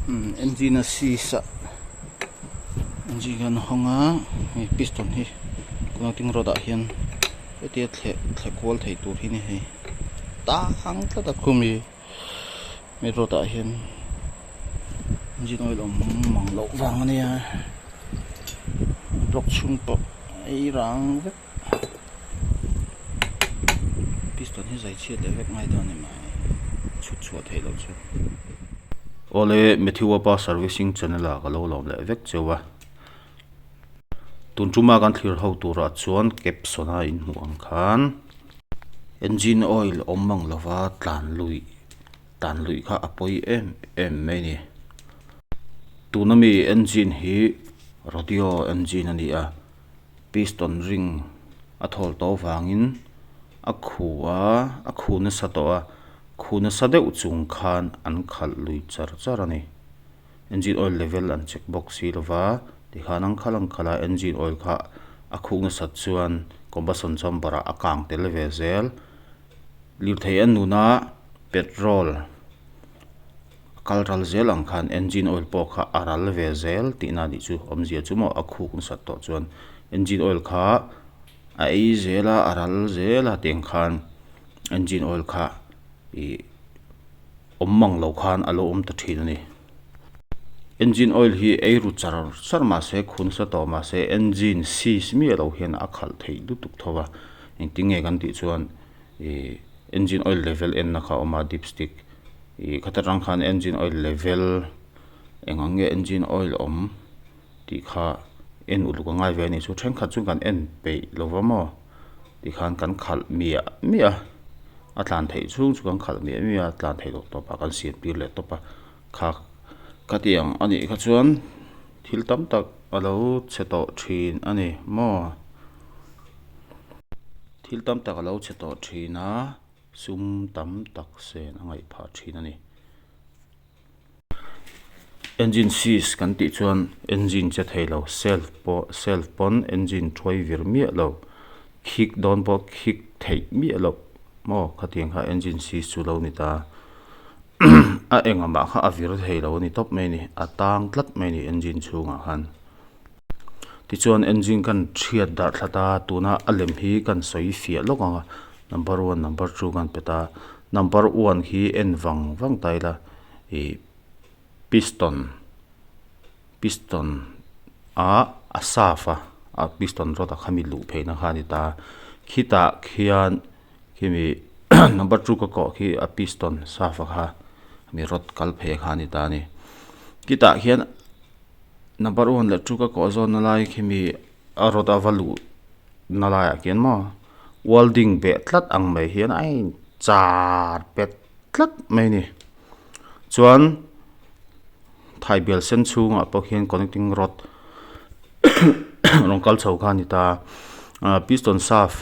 Engine a sisa engine kan hawng a hei piston hi connecting rod ah hian hetia thleh thleh kual theih tur hi a ni hei tang tlat a khumi rod ah hian engine oil awm mang loh vang a nia block chhung pawh a ei rang vek piston hi zai chhiat leh vek ngai dawn a ni mai chhut chhuah theih loh chu. Awle Matthew pa servicing channel ah ka lo lawm leh vek cheu a tun tuma kan thlir ho turah chuan caption a inhmuh ang khan engine oil awm mang lova tlan luih tlan luih kha a pawi em em mai a ni tuna mi engine hi rodeo engine a ni a piston ring a thawl tawh avangin a khu a a khu nasa tawh a khu nasa deuh chung khan an khalh lui char char a ni engine oil level an check bawk si lova tikhan an khalh an khalh a engine oil kha a khuk nasat chuan combustion chamber ah a kang tel ve zel lirthei a nun a petrol a kal ral zel ang khan engine oil pawh kha a ral ve zel tihna a nih chu awmzia chu maw a khuk nasat tawh chuan engine oil kha a ei zel a a ral zel a tiang khan engine oil kha ih awm mang lo khan a lo awm ta thin a ni engine oil hi ei ru char char mahse khun sa tawh mahse engine seize miah loh hian a khalh theih lutuk tho a engtin nge kan tih chuan ih engine oil level en na kha a awm a dipstick ih khata tang khan engine oil level eng ang nge engine oil awm tih kha en uluk a ngai ve a ni chu thenkhat chu kan en peih lo va maw tikhan kan khalh miah miah a a tlan theih chhung chu kan khalh miah miah a tlan theih loh tawpah kan siam tir leh tawp a kha khatiang a nih kha chuan thil tam tak a lo chhe tawh thin a ni maw thil tam tak a lo chhe tawh thin a sum tam tak sen a ngaih phah thin a ni. Engine seize kan tih chuan engine che thei lo self pawh self pawn engine thuai vir miah lo khik dawn pawh khik theih miah loh maw khatiang kha engine seize chu lo ni ta a engah mah kha a vir thei lo a ni tawp mai a ni a tang tlat mai a ni engine chhungah khan tichuan engine kan thiat darh thlat a tuna a lem hi kan sawi fiah lawk ang a number one number two kan pe ta number one hi en vang vang ta ila ih piston piston ah a saf a a piston rod ah khami luh phei na kha a ni ta khitah khian khimi number two ka kawh khi a piston saf a kha mi rod kal phei kha a ni ta a ni khitah khian number one leh two ka kawh zawn na lai khimi a rod a va luh na laiah khian maw welding beh tlat ang mai hian a in char pet tlat mai a ni chuan thaibial sen chhungah pawh khian connecting rod rawn kal chho kha a ni ta ah piston shaft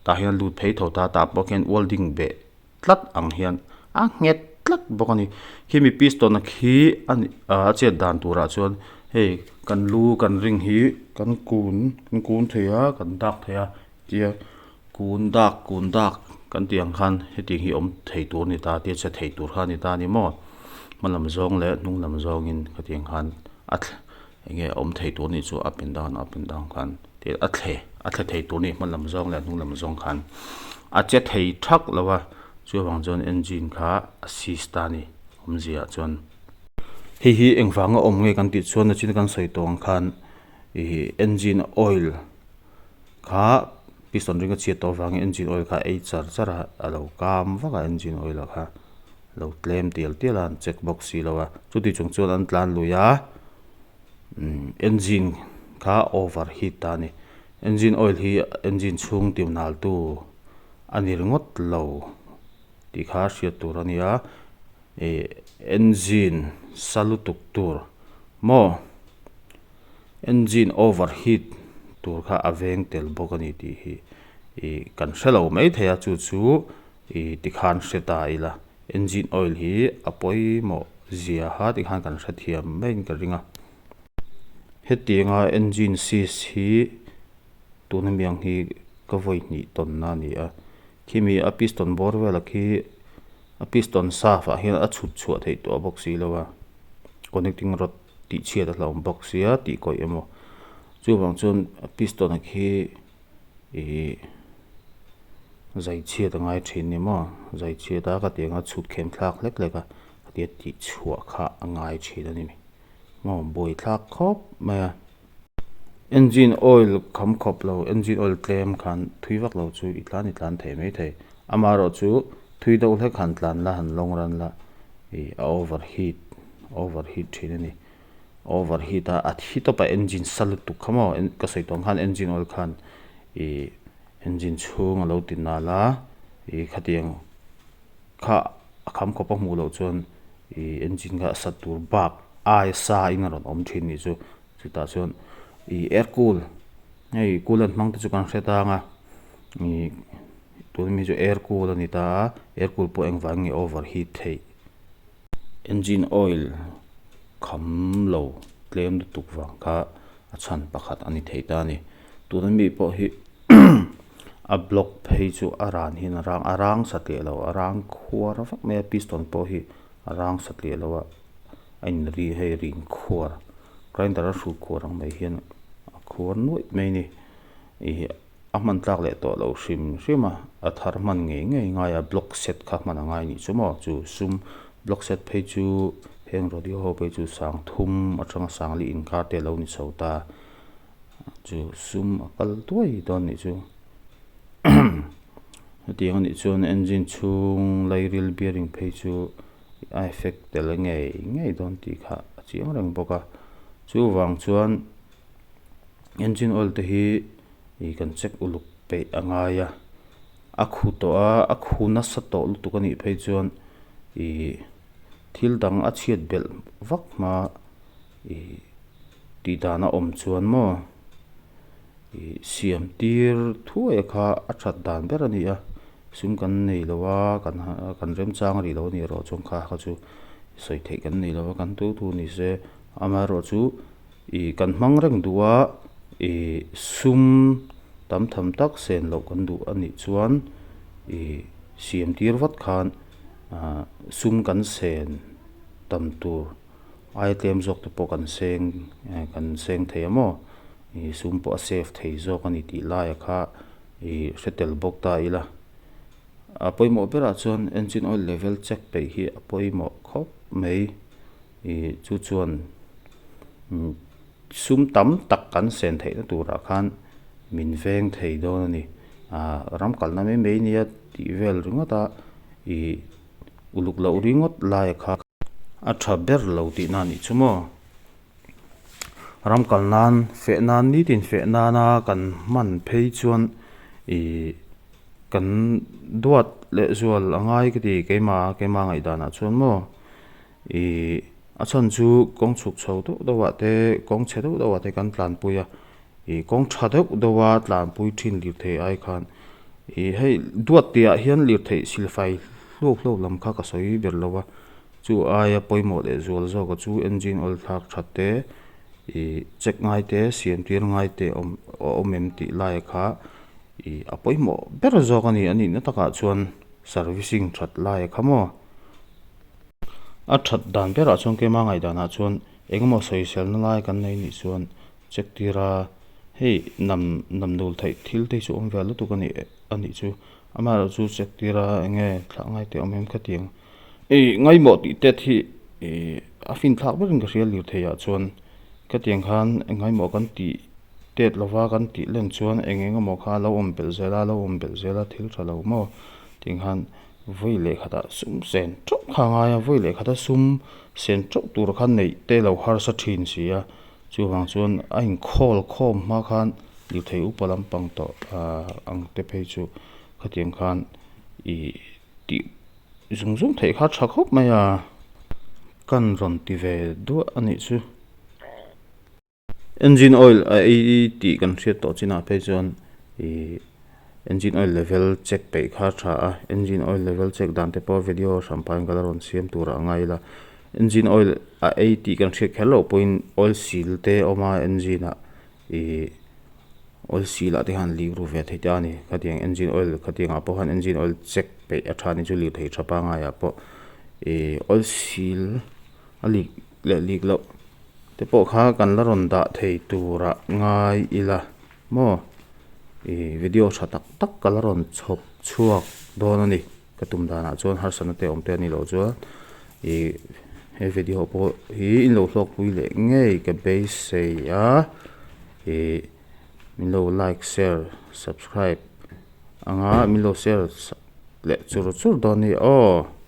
tah hian lut phei tho ta tah pawh khian welding beh tlat ang hian a nghet tlat bawk a ni khimi piston a khi a nih ah a chet dan turah chuan hei kan lu kan ring hi kan kun kan kun thei a kan dak thei a tia kun dak kun dak kan tih ang khan hetiang hi awm thei tur a ni ta tia che thei tur kha a ni ta a ni maw hma lam zawng leh hnung lam zawngin khatiang khan a thle eng nge awm thei tur a nih chu up and down up and down khan tih a thle a thle thei tur a ni hma lam zawng leh hnung lam zawng khan a che thei thak lo a chuvang chuan engine kha a seize ta a ni awmzia ah chuan hei hi engvanga awm nge kan tih chuan nachin kan sawi tawh ang khan ih engine oil kha piston ring a chhiat tawh avangin engine oil kha ei char char a a lo kam vak a engine oil ah kha lo tlem tial tial a an check bawk si lo a chuti chung chuan an tlan lui a engine kha over heat ta a ni engine oil hi engine chhung tiu nal tu a ni ringawt lo tih kha hriat tur a ni a ih engine sa lutuk tur maw. Engine over heat tur kha a veng tel bawk a ni tih hi ih kan hre lo mai thei a chu chu ih tikhan hre ta ila engine oil hi a pawimawh zia kha tikhan kan hrethiam maiin ka ring a hetianga engine seize hi tuna mi ang hi ka vawi hnih tawnna a ni a khimi a piston bawr velah khi a piston shaft ah hian a chhut chhuah theih tawh bawk si lo a. Connecting rod tih chhiat a hlauhawm bawk sia tih kawih emaw chuvang chuan piston a khi ihh zai chhiat a ngai thin ni maw zai chhiat a ka ti anga chhut khem thlak hlek hlek a khatia tih chhuah kha a ngai thin a ni maw buai thlak khawp mai a. Engine oil kham khawp lo engine oil tlem khan thui vak lo chu i tlan i tlan thei mai thei amaherawhchu thui deuh hlek han tlan la han lawng ran la ih a over heat over heat thin a ni over heat a a thi tawp a engine sa lutuk kha maw ka sawi tawh ang khan engine oil khan ih engine chhung a lo ti nal a ih khatiang kha a kham khawp a hmuh loh chuan ih engine kha a sat tur bak aia sa in a rawn awm thin nih chu. Chutah chuan ih air cool hei coolant hmang te chu kan hre tang a ih tuna mi chu air cool a ni ta a air cool pawh engvang nge over heat theih engine oil kham lo tlem lutuk vang kha a chhan pakhat a ni thei ta a ni tuna mi pawh hi a block phei chu a ran hian a rang a rang satliah lo a rang khuar vak mai a piston pawh hi a rang satliah lo a. A in ri hei ri inkhuar grinder a hrut khuar ang mai hian a khuar nuaih mai a ni ih a hman tlak leh tawh loh hrim hrim a a thar hman ngei ngei ngai a block set kha hman a ngai anih chu maw chu sum block set phei chu heng rodeo ho phei chu sang thum atanga sang lih inkar te a lo ni chho ta chu sum a kal duai dawn anih chu hetiang anih chuan engine chhung lairil bearing phei chu. A effect tel ngei ngei dawn tih kha a chiang reng bawk a chuvang chuan engine oil te hi ih kan check uluk peih a ngai a a khu tawh a a khu nasa tawh lutuk a nih phei chuan ih thil dang a chhiat belh vak hma ih tih dan a awm chuan maw ih siam tir thuai kha a that dan ber a ni a. Sum kan nei lo a, kan kan remchang rih lo a nih erawh chuan kha kha chu sawi theih kan nei lo a, kan tu tu ni se amaherawhchu ih kan hmang reng duh a, ih sum tam tham tak sen loh kan duh a nih chuan ih siam tir vat khan ah sum kan sen tam tur aia tlem zawk te pawh kan seng kan seng thei a maw ih sum pawh a save thei zawk a ni tih laia kha. Ih hre tel bawk ta ila a pawimawh berah chuan engine oil level check peih hi a pawimawh khawp mai ih chu chuan sum tam tak kan sen theihna turah khan min veng thei dawn a ni ah ram kalna mai mai nia tih vel ringawt a ih uluk loh ringawt lai kha a tha ber lo tihna a nih chu maw. Ram kal nan feh nan nitin feh nana kan hman phei chuan ih kan duat leh zual a ngai ka ti keimah keimah ngaihdanah chuan maw ih a chhan chu kawng chhuk chho deuh deuh ah te kawng chhe deuh deuh ah te kan tlanpui a ih kawng tha deuh deuh a tlanpui thin lirthei ai khan ih hei duat tih ah hian lirthei silfai hluak hluak lam kha ka sawi ber lo a. Chu aia pawimawh leh zual zawka chu engine oil thlak that te, ih check ngai te, siam tir ngai te awm a awm em tih laia kha ih a pawimawh ber zawk a ni. A nihna takah chuan servicing that laia kha maw? A that dan berah chuan keima ngaihdanah chuan engemaw sawiselna lai kan nei nih chuan check tir a, hei nam nam nul theih thil te hi chu awm ve lutuk a nih a nih chu. Amaherawhchu check tir a enge thlah ngai te awm em khatiang. Ih ngaimawh tih tet hi ih a fin thlak berin ka hria lirthei ah chuan khatiang khan ngaimawh kan tih tet lova kan tih len chuan eng eng emaw kha a lo awm belh zel a a lo awm belh zel a thil tha lo maw tih khan vawi leh khatah sum sen teuh kha a ngai a vawi leh khata sum sen teuh tur khan neih te lo harsa thin si a chuvang chuan a inkhawl khawm hma khan lirthei upa lampang tawh ah ang te phei chu khatiang khan ih tih. Zung zung theih kha tha khawp mai a, kan rawn ti ve duah a nih chu. Engine oil a ei tih kan hriat tawh chinah phei chuan ih engine oil level check peih kha tha a, engine oil level check dan te pawh video hran pahin ka la rawn siam turah a ngai ila. Engine oil a ei tih kan hriat kher loh pawhin oil seal te a awm a engine ah ih oil seal ah te khan lik ru ve thei ta a ni khatiang engine oil khatiang ah pawh khan engine oil check peih a tha ni chu lirthei tha pangai ah pawh ih oil seal a lik. leh lik loh te pawh kha kan la rawn dah thei turah ngai ila maw ih video tha tak tak ka la rawn chhawp chhuak dawn a ni ka tum danah chuan harsatna te awm te a nih loh chuan ih he video pawh hi in lo hlawkpui leh ngei ka beisei a ih min lo like share subscribe anga min lo share sak leh chur chur dawn a ni aw.